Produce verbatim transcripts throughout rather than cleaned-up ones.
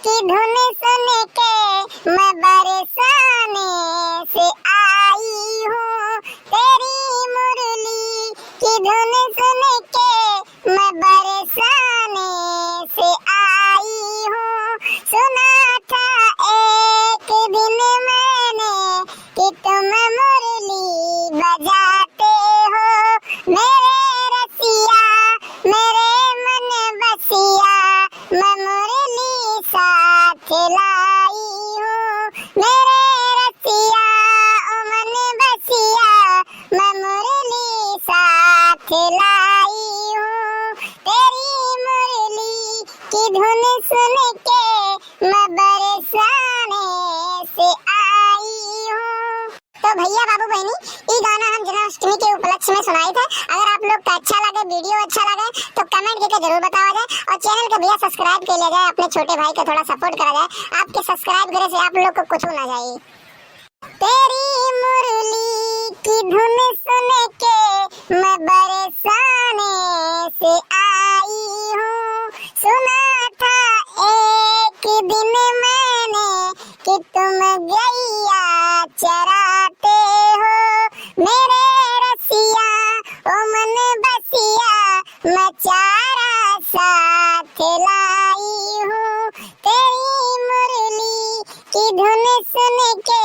की धुन सुन के मैं बरसाने से आई हूँ, तेरी मुरली की धुन सुन के मैं बरसाने से आई हूँ। सुना था एक दिन मैंने कि तुम मुरली बजाते हो, मेरे रसिया, मेरे मन बसिया, मैं मुरली साथ लाई हूँ। मेरे रसिया, ओ मन बसिया, मैं मुरली साथ लाई हूँ। तेरी मुरली की धुन सुन के मैं बरसाने से आई हूँ। तो भैया बाबू बहिनी, ई गाना हम जन्माष्टमी के उपलक्ष्य में सुनाई थे। अगर आप लोग का अच्छा लगे, video अच्छा लगे, तो comment करके जरूर बतावा जाए और channel के भैया subscribe कर लिया जाए, अपने छोटे भाई को थोड़ा support करा जाए। आपके subscribe करे से आप लोग को कुछ ना जाए। तेरी मुरली की धुन सुन के मैं बरसाने से आई हूँ। सुना था एक दिन मैंने कि तुम गैया चराते हो, मेरे रसिया, ओ मन बसिया, मैं चारा साथ लाई हूँ। तेरी मुरली की धुन सुन के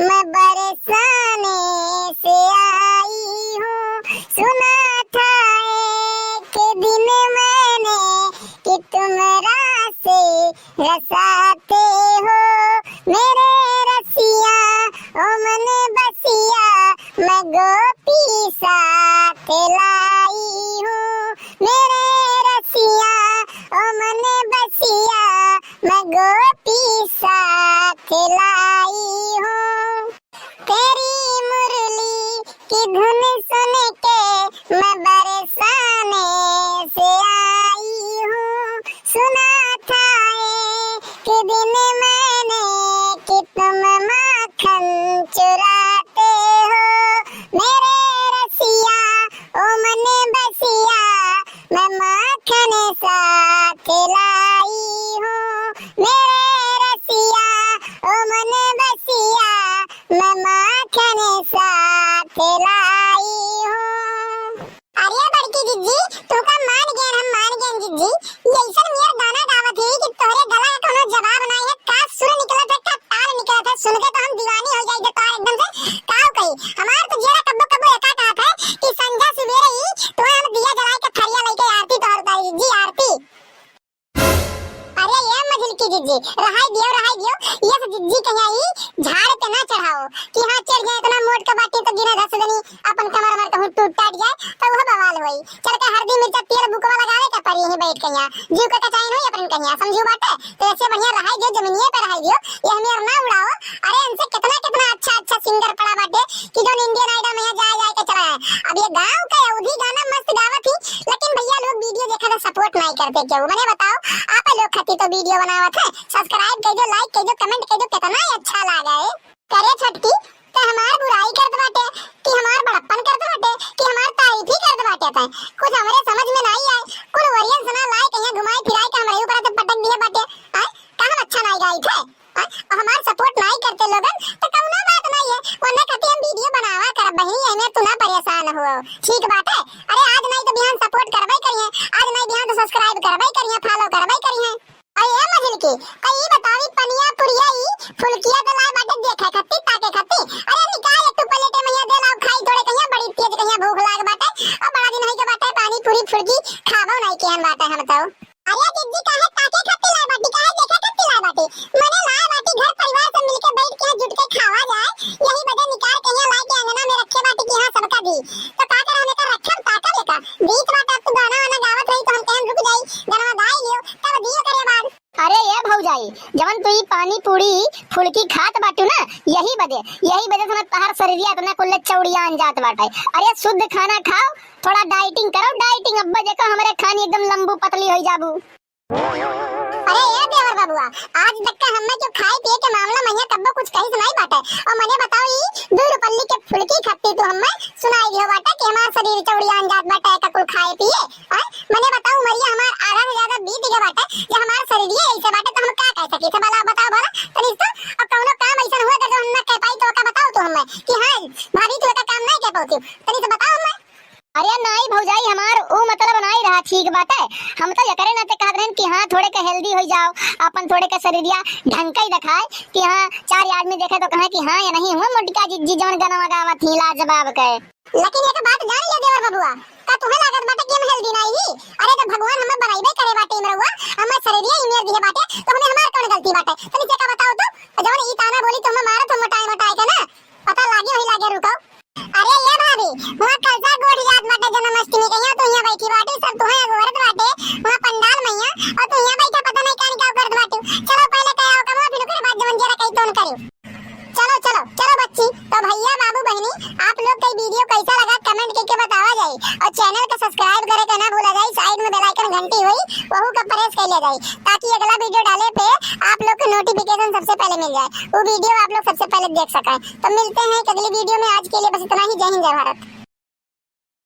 मैं बरसाने से आई हूँ। सुना था एक दिन मैंने कि तुम रासे रसाते हो, मेरे रसिया, ओ मन बसिया, मैं गोपी साथ लाई हूँ। मेरे रसिया, ओ मन बसिया, मैं गोपी साथ लाई हूँ। तेरी मुरली की धुन सुन के मैं बरसाने से आई हूँ। सुना था एक दिन मैंने कि तुम माखन चुराते हो, मेरे रसिया, ओ मन बसिया, मैं माखन साथ लाई हूँ। मेरे रसिया, ओ मन बसिया, मैं माखन साथ लाई हूँ। अरे बड़की जिज्जी, तू का मान गए, हम मान गए जिज्जी। ये ऐसन नियर गाना गावत है कि तोहरे गला का कोनो जवाब ना है। का सुर निकलत है, का ताल निकलत है, सुन के तो हम दीवानी हो जाई तोहार एकदम से। का कही, हमार तो जियरा कब्बो कब्बो एका कहत है कि संझा सुबेरे ही तुम्हें हम दिया जलाए के थरिया लेके आरती तोहर उतारी जिज्जी, आरती। अरे ये मझिलकी जिज्जी, रहाई दियो, रहाई दियो। ये से जिज्जी कहिया ई झाड़ पे ना चढ़ाओ कि हाँ चढ़ गए, इतना मोट का बाटी तो गिरा धस देनी, अपन कमर मर कहूँ टूट टाट जाए तो वह बवाल होई। चल के हरदी मिर्चा तेल बुकवा लगावे के परी ही बैठ कहिया, जीव के कचाइन होई अपन कहिया, समझू बाटे। तो ऐसे बढ़िया रहाई दियो, जमीनिये पे रहाई दियो, ये हमें ना उड़ाओ। अरे इनसे कितना कितना अच्छा अच्छा singer पड़ा बाटे कि जो Indian Idol में यहाँ जाए जाए के चला है। अब ये गाँव का अवधी गाना मस्त गावत ही, लेकिन भैया लोग video देखा था, support नहीं करते क्यों? मने बताओ, आप लोग खातिर तो video बनावत है, subscribe कर दो, like कर दो, comment कर दो, कितना ही अच्छा लागा है। करे छोटकी, ते हमार बुराई करत बाटे कि हमार बड़प्पन करत बाटे कि हमार तारीफ ही करत बाटे? ते कुछ हमरे समझ में नहीं आए। कुल वरियन सना लाए कहीं घुमाए फिराए के हमरे ऊपर ते पटक दिए बाटे। आए, का हम अच्छा नहीं गाई थे? आए, हमार support नहीं करते लोगन तो कौनो बात नहीं है, वरना खातिर हम video बनावा करब बहिनी, एमे तू ना परेशान हो, ठीक बाटे? अरे आज नहीं तो बिहान support करबे करिए, आज नहीं बिहान तो subscribe करबे करिए, follow करबे करिए। अरे ए मझिलकी, कई बतावी पनिया पुरिया ई फुलकिया तो लाए बाटे देखे खातिर, ताके खातिर। अरे निकाल एक ठो plate में यहाँ दे लाओ, खाई थोड़े कहिया, बड़ी तेज कहिया भूख लाग बाटे। अब बड़ा दिन होई के बाटे पानी पूरी फुलकी खाबो नहीं केहन बाटे हम तो। अरे जिज्जी काहे ताके खातिर लाए बाटी, काहे देखे खातिर लाए बाटी? मने लाए बाटी घर परिवार सब मिलके बैठ के जुट के खावा जाए, यही बदे निकाल के यहाँ लाए के अंगना में रखे बाटी कि हाँ सबका दी। तो का करे हमें का रखम ताकब एका? बीच बाटे अब तू गाना वाना गावत रही तो हम कहन रुक जाई, गाना गाई लियो, तब दियो करे बाद। अरे ये भौजाई, जवन तू ई पानी पूरी फुलकी खात बाटू ना, यही बदे, यही बदे से ना तहार शरीरिया इतना कुल्ले चौड़ियान जात बाटे। अरे शुद्ध खाना खाओ, थोड़ा dieting करो, dieting। अब्बा देखो हमरे खानी एकदम लंबू पतली होई जाबू। अरे ए देवर बाबुआ, आज तक का हमें क्यों खाए पिए के मामला में यहाँ कब्बो कुछ कहीं सुनाई बाटे। और मने बताओ ई दू रुपल्ली के फुलकी खत्ती तू हमें सुनाई दियो बाटे कि हमार शरीर चौड़ियान जात बाटे का कुल खाए पिए। और मने बताओ उमरिया हमार आधा से ज्यादा बीत गया बाटे, जब हमार शरीर ये ऐसे बाटे तो हम का कह सकी थे भला, बताओ भला, तनी से तो, अब कौनो काम ऐसा हुआ अगर जो हम ना कह पाई तो का बताओ तू हमें कि हाँ, भाभी तू एका काम नहीं कह पाती, तनी से बताओ हमें। अरे नाई भौजाई हमार ऊ मतलब नाई रहा, ठीक बाटे। हम तो एकरे नाते कहत रहन कि हाँ, थोड़े के healthy हो जाओ, अपन थोड़े के शरीरिया ढंग का ही दिखाए कि हाँ, चार आदमी देखे तो कहे कि हाँ, ये नहीं हुआ मोटका जिज्जी जवन गनवा गावत ही लाजवाब के। लेकिन एक बात जान ले देवर बबुआ, का तुम्हें लागत बाटे कि हम healthy नाई ही? अरे तो भगवान हमें बनाइबे करे बाटे इमरवा, हमें शरीरिया इमेर दिए बाटे, तो हमें हमार कौन गलती बाटे? तनी से का बताओ तो, जवन ई ताना बोली तुम्हें मारत हम मोटाए मोटाए के ना, पता लागे वही लागे रुको। अरे ये भाभी, वहाँ कलसा गोठ जात बाटे जन्माष्टमी के, यहाँ तो यहाँ बैठी बाटी, सब तुहे अगोरत बाटे, वहाँ पंडाल में यहाँ, और तू यहाँ बैठा पता नहीं कान का करत बाटू। चलो पहले कह आओ कमवा, फिर ओकरे बाद जवन जरा कही तोन करियो। चलो, चलो, चलो बच्ची, तो भैया बाबू बहनी, आप लोग का video कैसा लगा comment करके बतावा जाए, और channel का subscribe करे के ना भूला जाए, side में bell icon घंटी हुई, वहू का press कर लिया जाए, ताकि अगला video डाले पे आप लोग को notification सबसे पहले मिल जाए, वो video आप लोग सबसे पहले देख सकें। तो मिलते हैं एक अगली video में, आज के लिए बस इतना ही। जय हिंद, जय भारत।